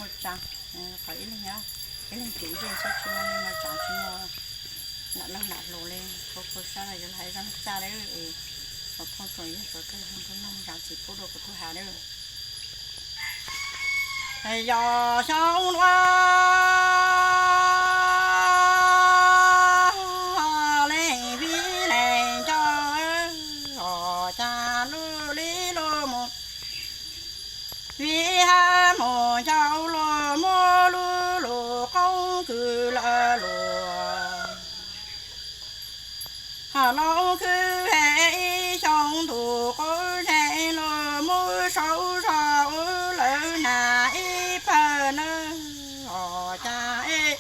Tsav, qhov ib leeg, ib leeg kev ze txhob tsis muaj neeg mas tsav tsis muaj nam leej nam hluas li, khau khau sab los yuav hais zaj txaj lawm es, tsoom phooj tsoom ywg tsoom kwv tij neej tsa txiv pub rau kuv tug has lawm. Yog xyoo nuav leej vij leej ncaus, os cas lug li lug mus vij hab mus ncaus, lug muab lub lug qoob kws lawm luas. Ho lub khwb he ib xyoo ntuj quav zeeg, lug muab saub zog ua lawv nas ib pawg nawb, os cas es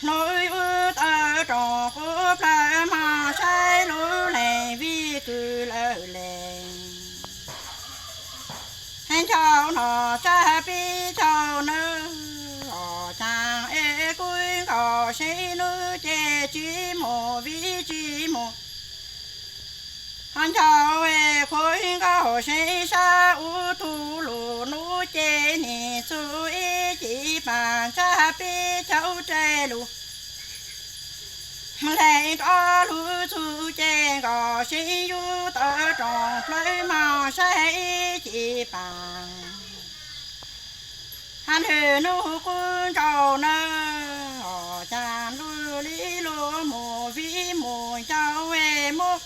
hnub wb tawm rooj quas plawg mog, saib lub leej vij kws lawm lees. He ncaus no tsab pib caug nawb, os cas es kuv nkaus seb nub ces tsis mus vij tsis mus. Ho ncaus es kuv nkaus seb sab ub tug lug, nub ces nim txug ib cim paam tsab pib caug rau lug. Lees rov lug txug ces nkaus seb yug tawm rooj plawg mog, saib ib cim paam. Hab lwm nub quas ncaus nawb, os cas lug li lug mus vij mus ncaus es muab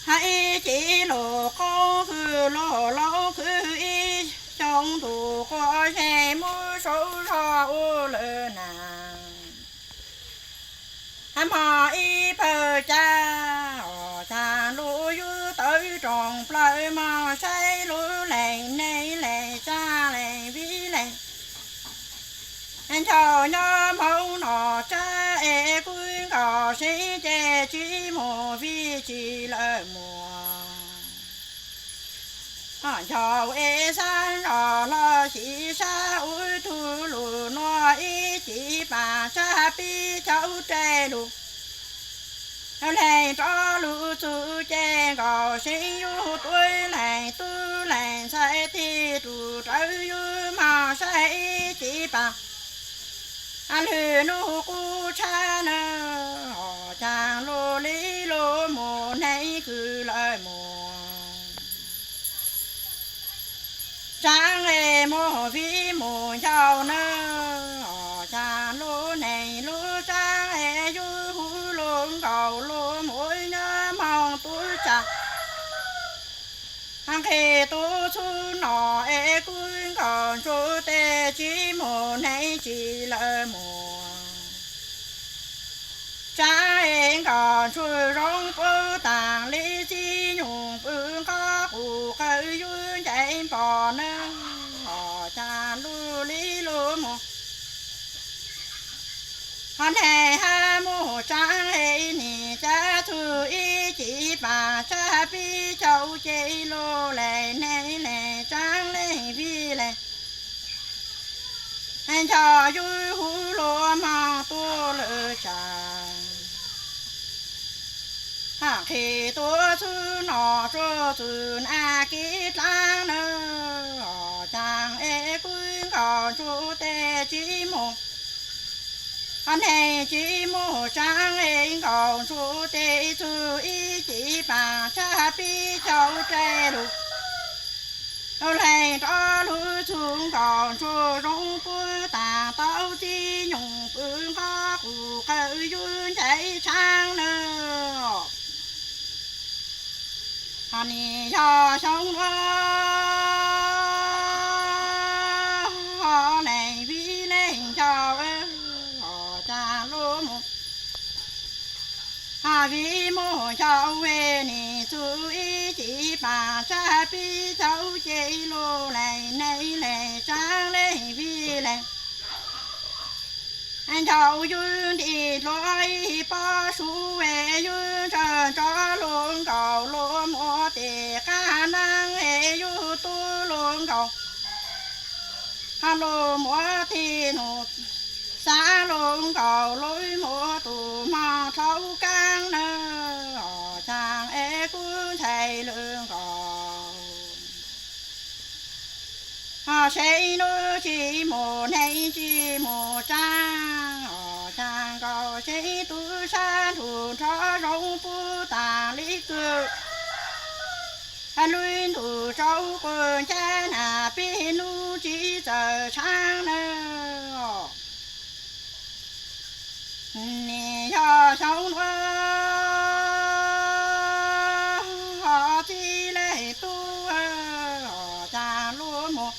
hab ib cim lug qoob kws lug, lub khwb ib xyoo ntuj quav zeeg, muab saub zog ua lawv nas hab mog ib pawg cag, os cas lug yug tawm rooj plawg mog, saib lub leej neeg leej tsav leej vij leej ncaus nyob Hmoob no tsab es kuv nkaus seb ces tsis mus vij tsis lawm muag. Ho ncaus es xaav zog lug xim sab ub tug lug, nub ib cim paam tsab pib caug rau lug. Lees rov lug txug ces nkaus seb yug tub leej tub leej ntxhais tig rug rawv yug mog, saib ib cim paam. Lwm nub quas tshab nawb, os cas lug li lug mus neeg kws lawm muag. Tsaab es mus vij mus ncaus nawb, os cas lub neeg lub tsaab es yug hu lug nkaus lug mus nyob Hmoob tub tsav. Nqis tuaj txug no es kuv nkaus ntsuag tes, tsis mus neeg tsis lawm muag. Tsaab es nkaus ntsuag zoo puag taag li txiv nyuj pw nqab qus qawg yug ncaim npom nawb, os cas lug li lug mus. Ho neeg hab mus tsaab es nim cab txug ib cim paam tsab pib caug ces lug leej neeg leej tsaab leej vij leej ncaus yug hu lug mog tuaj lawm tsav. Hab nqis tuaj txug no tsuag txug naj kib dlaab nawb, os cas es kuv nkaus ntsuag tes tsis mus. Ho neeg tsis mus tsaab es nkaus ntsuag tes txug ib cim paam tsab pib caug rau lug. Lees rov lug txug nkaus ntsuag zoo puag taag tau txiv nyuj pw nqab qus qawg yug ncaim tshaav nawb. Ho nim yog xyoo nuav leej vij leej ncaus, os cas lug mus vij mus ncaus es nim txug ib cim paam tsab pib caug ces lug leej neeg leej tsaab leej vij leej ncaus yug ntim dlua ib pob su es yug ntsawg ntsov lug nkaus lug muab tes qab naab es yug tub lug nkaus, ho lug muab tes num xaav lug nkaus lug muab tus mog dlhau kaab nawb, os cas es kuv ntshai lug nkaus. Seeb lub tsis mus hneev tsis mus tsaab, ob caag nkaus seeb tub sab nrug nrho zoo puv taag le kws. Hab lub ntuj tsaus quas ncaab na peb nub tsis txawj tshaab nawb. Nim yog xyoo nuav ho txij leej tub, ob caag lub mus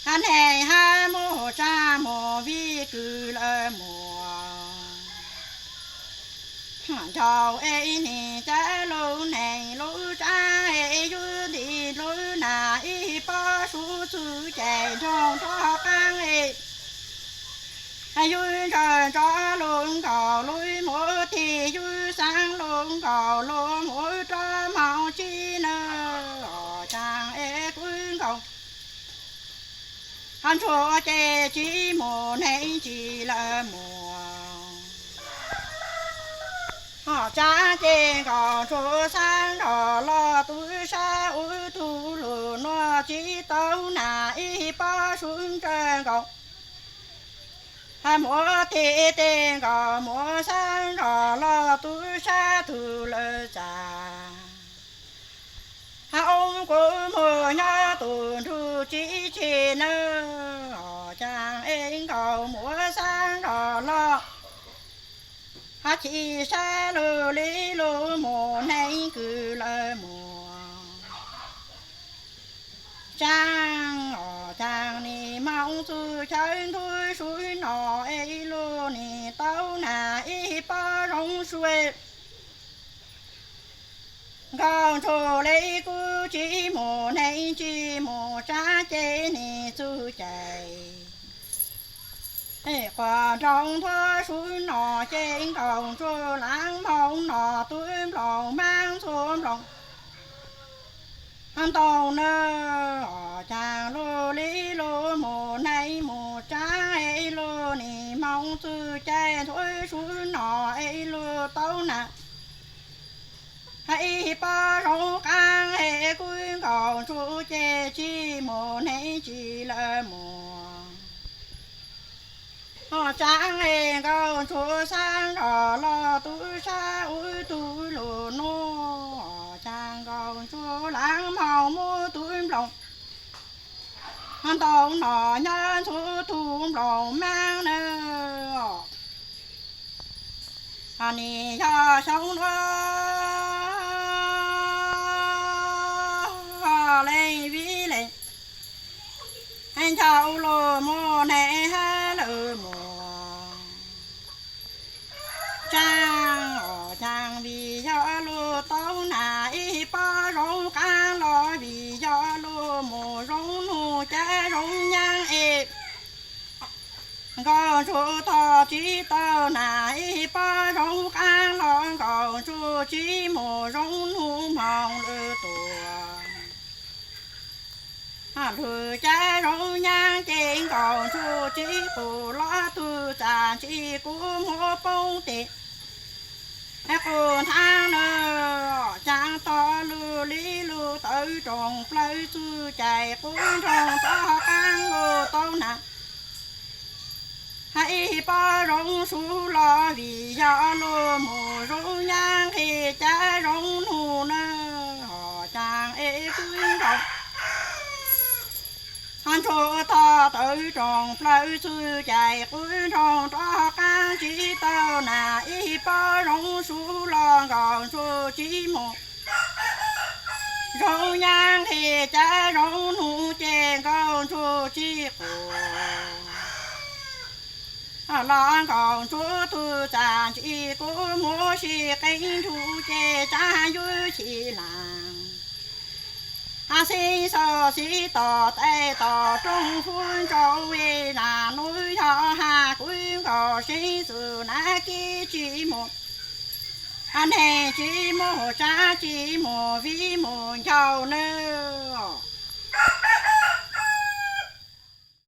hab neeg hab mus tsaab mus vij kws lawv mus. Ncaus es nim cav lub neeg lub tsaab es yug nti lub nam ib pob sub txug cai nroog rov qaab es yug ntsawg ntsov lug nkaus lub mus tig yug xaab lug nkaus lub mus rov moog tsi nawb. Ob caag es kuv nkaus hab ntsuag ces tsis mus hneev tsis lawv mus. Ob caag ces nkaus ntsuag xaab nrog lug tub sab ub tug lug nuav tsis tau nam ib pob sub ntsawg nkaus. Hab muab tig tes nkaus muab xaab nrog lug tub sab tug lawv txav. Hab ob kuv mus nyob tug nrug tsis tseg nawb. Ob caag es nkaus muab xaab nrog lug hab chim sab lug le lug mus hneev kws lawv mus. Tsaab ob caag nim moog txug chaw ntuj sub no es lug nim tau nam ib pob zoo sua. Nkaus ntsuag le kuv tsis mus hneev tsis mus tsaab ces nim txug cai. Quas nroog ntuj sub no ces nkaus ntsuag laab moog no tub nploos maab ntxhua nploos ntoo nawb. Ob caag lug le lug mus hneev mus tsaab es lug nim moog txug cai ntuj sub no es lug tau nam ib pob zoo qaab es kuv nkaus ntsuag ces tsis mus hneev tsis lawv mus. Ob caag es nkaus ntsuag xaab nrog lug tub sab ub tug lug nuav. Ob caag nkaus ntsuag laab moog muab tub nploos ntoo no nyob ntxhua tug nploos maab nawb. Nim yog xyoo nuav leej vib leej ncaus lug mus hneev hab lawv mus. Tsaab ob caag vim yog lug tau nam ib pob zoo qaab los vim yog lug mus zoo nug cav zoo nyaab es nkaus ntsuag tog tsis tau nam ib pob zoo qaab los nkaus ntsuag tsis mus zoo nug moog lwm tus. Lug cav zoo nyaab ces nkaus ntsuag tsis qus los tug txaj ntsis kuv muab poob tes qus nthaab nawb. Caab tog lug le lug tawv roos plawg txug cai qub nroog rov qaab lug tau nam ib pob zoo sub los vim yog lug mus zoo nyaab nqhis cav zoo nug nawb. Ob caag es kuv nkaus ntsuag tog tawv roos plawg txug cai qub nroog rov qaab tsis tau nam ib pob zoo sub los nkaus ntsuag tsis mus zoo nyaab nqhis cav zoo nug ces nkaus ntsuag tsis qus los nkaus ntsuag tug txaj ntsis kuv muab sib qeeb nrug ces tsaab yuav chim laag. Hab xib xos xib tos taij tos rooj fub ntsauv es nam nuav yog hab kuv nkaus seeb txug nam kib tsis mus hab neeg tsis mus tsaab tsis mus vij mus ncaus nawb.